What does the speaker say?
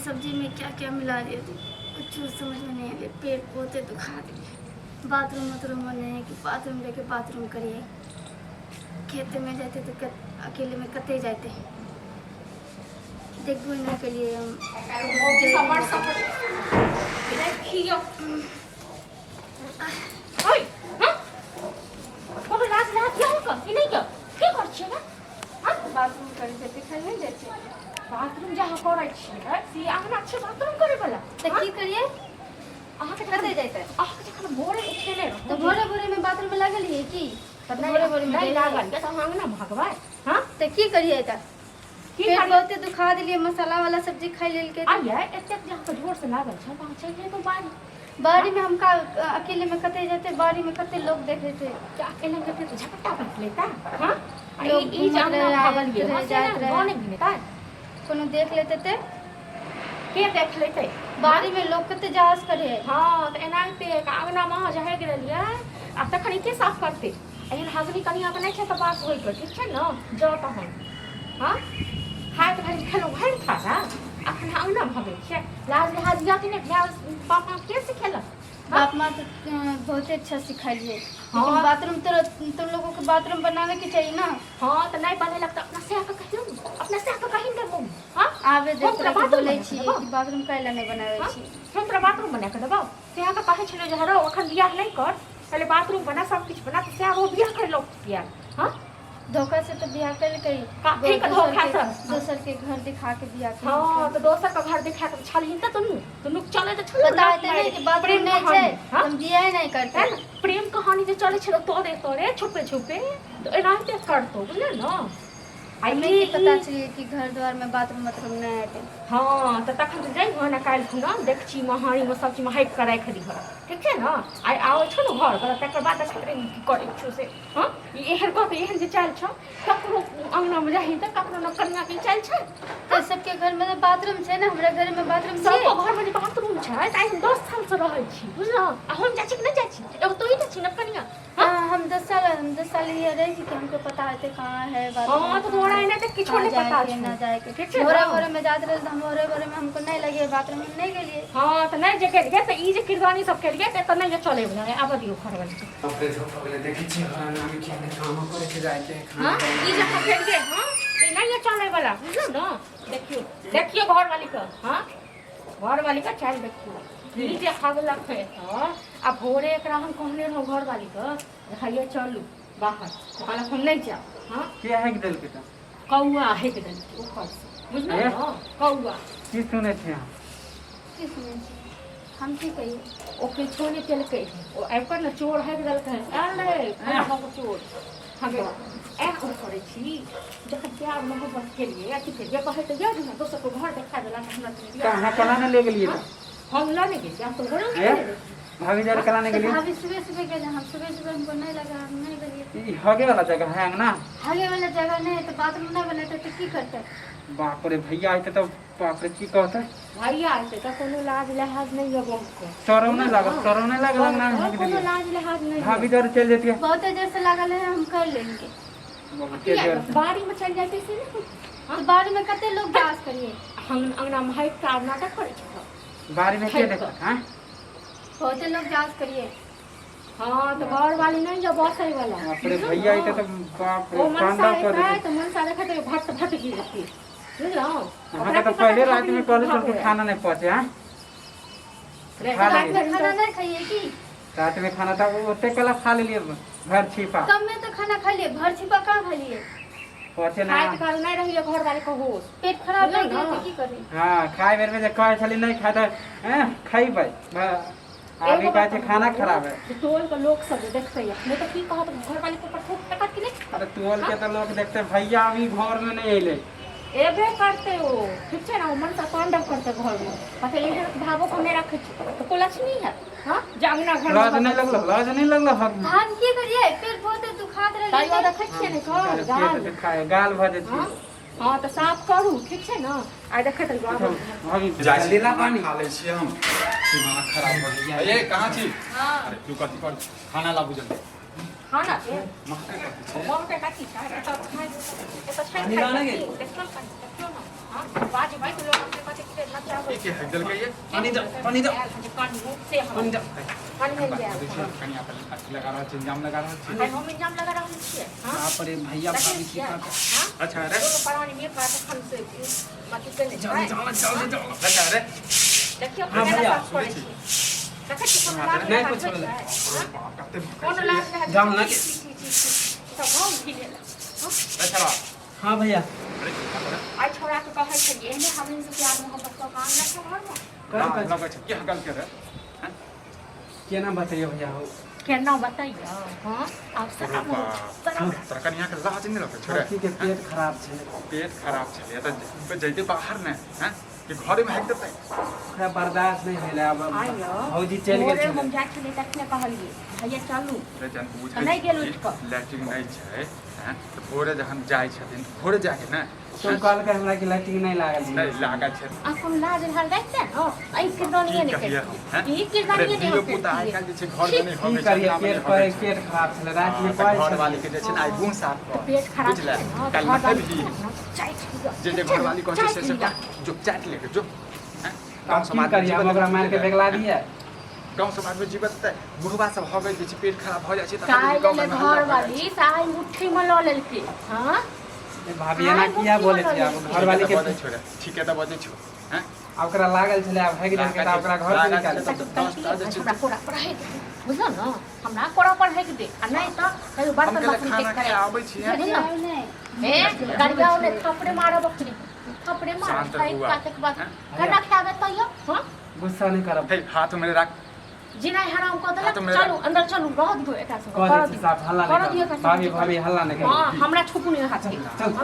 सब्जी में क्या क्या मिला दिए थे कुछ समझ में नहीं आया। पेट बहुते दुखा दिए, बाथरूम वाथरूम नहीं है कि बाथरूम लेके बाथरूम करिए। खेत में जाते तो अकेले में कते जाते, देखबो नहीं के लिए हम। सफर सफर देखियो। ओइ, हाँ? कोनो लाज लाज यह का कि नहीं का की कर छियै ना? हाँ? बाथरूम करे जेते खाली नहीं जाते। बाथरूम जहाँ करै छियै से अङ्गना छै बाथरूम करे वाला। तो की करिए? अहाँके कते जाते? अहाँके जखन भोरे उठेले रहू तो भोरे भोरे में बाथरूम में लागल है की? तऽ भोरे भोरे में नहि जाइए। लागल तऽ अहाँ अङ्गना भगबै? हाँ? तो की करिए? तो की पेट करियै? बहुते दुखा दिलिए, मसाला वाला सब्जी खाई लेलके। आइए एतेक जे अहाँके जोर से लागल छै तऽ अहाँ चलि जइतहुँ बाड़ी। बाड़ी में हम का अकेले में कते जाते? बाड़ी में कते लोग देखे थे। तऽ अकेले में कते झपट्टा बाँट लेता? हाँ, आ लोग ई जे घूमत अङ्गना रहे, भगलियै आयत हँ रहे, से जाइत ने रहे। गाँव नहि घिनेतै? कोनो देख लेते ते। के देख लेतै? बाड़ी में लोग कते जास करे है। हँ, तऽ एनाहिते अङ्गनामे अहाँ जे हगि रहलियै आ तखन ई के साफ करतै? एहन हगनी कनियाँके नहि छै तऽ बात होइके ठीक छै ने। जाउ तहन। हँ, खाइत घड़ी खेलहुँ भरि थारा, अखन अङ्गना भगै छियै। लाज लिहाज यऽ कि नहि? माय बाप के सिखेलक? बाप माँ तो बहुते अच्छा सिखाइए। हाँ। लेकिन बाथरूम तो तुम लोगों को बाथरूम बनावे के चाहिए ना। हँ, तऽ नहि बनेलक तऽ अपना सएह के कहियौ ने, अपना सएह के कही ने मम्मी। हँ, आबे हम देख तोरा के बाथरूम बोले बना के छियै देबौ। कि बाथरूम काहे ला नहीं बनावे हाँ? छी? हम तोरा बाथरूम बना के देबौ। सएह के कहै छलियौ जे हरौ अखन बियाह नहि कर, पहिले बाथरूम बना, सब किछु बना, तऽ सएह ओ बियाह करलक किया? हँ, धोखा से तो बियाह कलकै। काफी के धोखा से। दोसर के घर दिखा के बियाह हँ, केलकै। तऽ दोसर के घर देखा के छलहिन तऽ दुनू दुनू चलै तऽ छलै। पता हेतै नहि कि बाथरूम प्रेम नहीं छै, कहानी, हाँ? हम बियाह नहीं करते। है ने? प्रेम कहानी जे चलै छलै तोरे तोरे छुपे छुपे, तऽ एनाहिते करतौ, बुझल ने? आ हमें ई की पता चलिए कि घर द्वार में बाथरूम वाथरूम नहीं हेतै। हँ, तऽ तखन तऽ जइबह ने काल्हि खुना, देख छी महारीमे सब चीजमे हाकि कऽ राखि दिहऽ, ठीक छै ने? आइ आबै छौ ने घर पर, तकर बाद देखैत रही की करै छौ से। हँ, ई एहन कहतै, एहन जे चालि छौ, ककरो अङ्गनामे जाही तऽ ककरो ने कनियाके ई चालि छै। तो सबके घर में तो बाथरूम छै ने, हमरा घर में बाथरूम छै। सबके घरमे जे बाथरूम छै तऽ आइ हम 10 सालसँ रहै छी, बुझलहुँ? आ हम जाइ छी कि नहि जाइ छी? एगो तोही तऽ छी ने कनिया। हाँ, हम 10 साल यहाँ रहे छी कि हमको पता होते कहाँ है बाथरूम। हाँ, तो तोरा एना तऽ किछो कहाँ नहि पता जाए के, छौ। ना जाए के। ठीक छै ने? भोरे भोरे में जाते रहे तो हम भोरे भोरे में हमको नहीं लगे बाथरूम में, नहीं गेलिए। हँ, तऽ नहि जे गेलियै तऽ ई जे किरदानी सब केलियै तऽ एतऽ नहि जे चलै वला है। आबऽ दियौ घरवाली के। बाप रे, धूप हो गेलै। देखै छियै घर अंगनामे कि नहि कामो करै छै जाइके खाना। हँ, ई जे हम केलियै हँ, तऽ ई नहि ये चलै वला, बुझलौ ने? देखियौ देखियौ घरवाली के। हँ, घरवाली के चालि देखियौ। ई जे हगलक है एतऽ आ भोरे एकरा हम कहने रहौं घरवाली के जे हैया चलू बाहर, तऽ कहलक हम नहि जायब। हँ। के हाकि देलकै तऽ? कौआ हगि देलकै ऊपर से, बुझलौ ए? ने? कौआ। की सुनै छी अहाँ? की सुनै छी? हम की कहिए? ओ किछो नहि केलकै, ओ आबि कऽ ने चोर हगि देलकै। आयल रहै फलाना के चोर हगे। ऐ हम करै छी जखन प्यार मोहब्बत केलियै, अथी केलियै, कहै तऽ यऽ ने दोसरके घर देखा देला तऽ हमरा तऽ तऽ अहाँ केना ने ले गेलियै तऽ? हम लऽ नहि गेलियै, हम तऽ घरे ए? भाभी जरे केना नहि तो गेलियै? भाभी सुबह सुबह गेले, हम सुबह सुबह हमको नहीं लगा, हम नहीं गेलिए। ई हगे वाला जगह है अंगना? हगे वाला जगह नहीं है तो बाथरूम नहीं बनेते तो की करते? बाप रे, भैया अयतै तऽ बाप रे, की कहतै? भैया अयतै तऽ कोनो लाज लिहाज नहि यऽ बहुके। शरम नहि लागल? शरम नहि लागल अंगना मे हगि कोनो देलियै? लाज लिहाज नहि यऽ। भाभी जरे चलि जैतियै। बहुत देर से लागल है, हम कर लेंगे। बहुते देर से। बाड़ीमे चलि जाइतै से नहि होइतै? तो बाड़ी में कते लोग जास करिए? हम अंगनामे हगि कऽ आब नाटक करै छै। बाड़ी में के देखत? हाँ। बहुते लोग जास करिए। हँ, तऽ घरवाली नहि यऽ बसै वाला। बाप रे, भैया अयतै तऽ बाप रे ओ मनसा तांडव कऽ एतै देतै। तऽ मनसा देखतै भट भट गिरतै, बुझलहुँ? अहाँके तऽ पहिले रातिमे कहले छल कि खाना नहि पचे। हाँ, खा रात लेलियै। में खाना नहीं खाइए की? रातिमे खाना तऽ ओते कला खा लेलियै भरि छिपा। कम में तो खाना खा लिए, भर छिपा कहाँ खा लिए? पचे खाइत ना। काल नहि रहैए घरवाली के होश। पेट खराब बुझलहुँ भए गेलै ने? तऽ की करी? हँ, खाय बेरमे जे कहै छली नहि खाय तऽ खैबै। आगे एगो कहै बात छै खाना खराब है। जे टोल के लोक सब जे देखतै अपने तऽ की कहत? घरवाली के ऊपर थूक फेकत कि नहि फेकत? अरे, टोल के तऽ लोक देखते, भैया अभी घर में नहीं अयलै। एबे करतै ओ, ठीक छै ने? ओ मनसा तांडव करतै घरमे, कहतै एहन भावो हम नहि राखै छी तऽ कोइ लक्ष्मी है? हँ, जे अंगना घर लाज नहीं लगलो? लाज नहीं लगलो हक? हम की करिए, पेट बहुत दुखात रहलै। तैयो देखै छियै ने कर गाल। पेट खाय गाल भऽ जाइ हँ छै। हँ, तऽ साफ करू, ठीक छै ने? आइ देखैत रहियौ, आबै छी। भाभी। जाइ छी। लीला खाना पानी। खा लै छियै हम, दिमाग खराब भऽ गेल। ए, कहाँ छी? अरे, तू कथी कर, खाना लाबू जल्दी। खाना के महकै कथी छै? महकै कथी छै? एतऽ खाइ, एतऽ छै। पानी लाने गेल? देखियौ ने, कनि देखियौ ने। हाँ बाजबै तऽ लोक अपने कहतै कि नचा ई के हक देलकै ये पानी दो, पानी दो। कनि से हम पानी दो। पानी मिल जाए कनि अपन अथी लगा रहल छी इंजाम लगा रहल छी आइ हम इंजाम लगा रहल छियै हाँ बाप रे भैया देखै भाभी की छियै करता हाँ अच्छा रे दुनू प्राणी मिल कऽ तखन से अथी केने जल्दी छै जाओ जल्दी जाओ अच्छा रे देखियौ हाँ, केना भैया, साफ करै सुनै छी देखै छियै कोनो नहि लाज नहि नहि कुछ होइ बोलै। छै हाँ? बाप कते कोनो लाज नहि जाउ ने। छी छी छी छी सब गाँव घिनेला हाँ? अच्छा रा हाँ भैया अरे आइ छौड़ाके कहै छलियै एहने हमनी सबके आदमी मोहब्बत कऽ कऽ आनलक छै घरमे कर कर लगै छै के हकल के रे केना बतैयो भैया हो केना बतैयौ हँ आब शरम अरे बाप। शरम तोरा कनिया के लाज नहि लगै छै रे लड़की के पेट खराब छै पेट खराब छलै तऽ जैते बाहर ने हैं कि घरे में हाइक देतै ओकरा बर्दाश्त नहि भेलै आब आइयो भौजी चलि गेल भोरे हम छलै जाइ छलियै तखने कहलियै भैया चलू रे जन बुझै तऽ नहि गेल उठि कऽ। लैट्रिन नहि छै हैं तऽ भोरे जखन जाइ छथिन भोरे जाके ने तुम कहलकै हमरा कि लैट्रिन नहि लागल छै नहि लागल छै आ कोनो लाज रहल रहिते ने एहि किरदानिये की नहि कहियै करितियै हम, हैं? ई अरे किरदानिये नहि धियो हम पुता आइ करितियै काल्हि जे छै घर में नहि की होबै छै करियै अंगना में पेट नहि पर होबै छै पेट खराब छलै रातिमे हाँ, तऽ कहै घर वाली छलियै के जे छै ने आइ गुण साफ तऽ कर पेट खराब बुझले छै ने काल्हि घर वाली नहेबही चाटि लिअ जे जे घरवाली कहै छै से से चाटि लिअ कर जो चाटि लेके जो हैं? आब गाँव की समाज में करियै हम जीवन ओकरा मारि के बेगला दियै गाँव समाज में जीवन तऽ बुढ़वा सब हो गेल जे छै पेट खराब भऽ जाइ छै तखन काल्हि गाँव एलै में हल्ला घर भऽ जाइ वाली से आइ मुट्ठी में लऽ लेलकै हँ ए भाभी एना किया बोलै छै आब छै। घरवाली ठीके के तऽ बजै छौ रे ठीके तऽ बजै छौ हैं आ ओकरा लागल छलै आब भागि देलकै तऽ आब ओकरा घर से निकालि लागल छलै तऽ दस टा जे छै हमरा कोरा पर राखि दे बुझल ने हमरा कोरा पर राखि दे आ नहि तऽ कहियो हम बर्तन कहले बासन खाना के करे खाए आबै छी हैं? बुझल ने नहि हे गरियाओ ने थपड़े मारब अखनी थपड़े मारब शान्त खाइ हुआ। काटक बाद हैं? केना खायबे तैयो हँ गुस्सा नहि करब हे हाथ में राख जिनाइ हराम कऽ हाँ, देलक तऽ मेरा- चलू अंदर चलू रह दियौ एकरा सबके कह करऽ दै छी दियौ साफ हल्ला करऽ नहि दियौ करब एकरा भाभी सबके भाभी हल्ला नहि करब हँ हमरा छुपू नहि हाथ चल।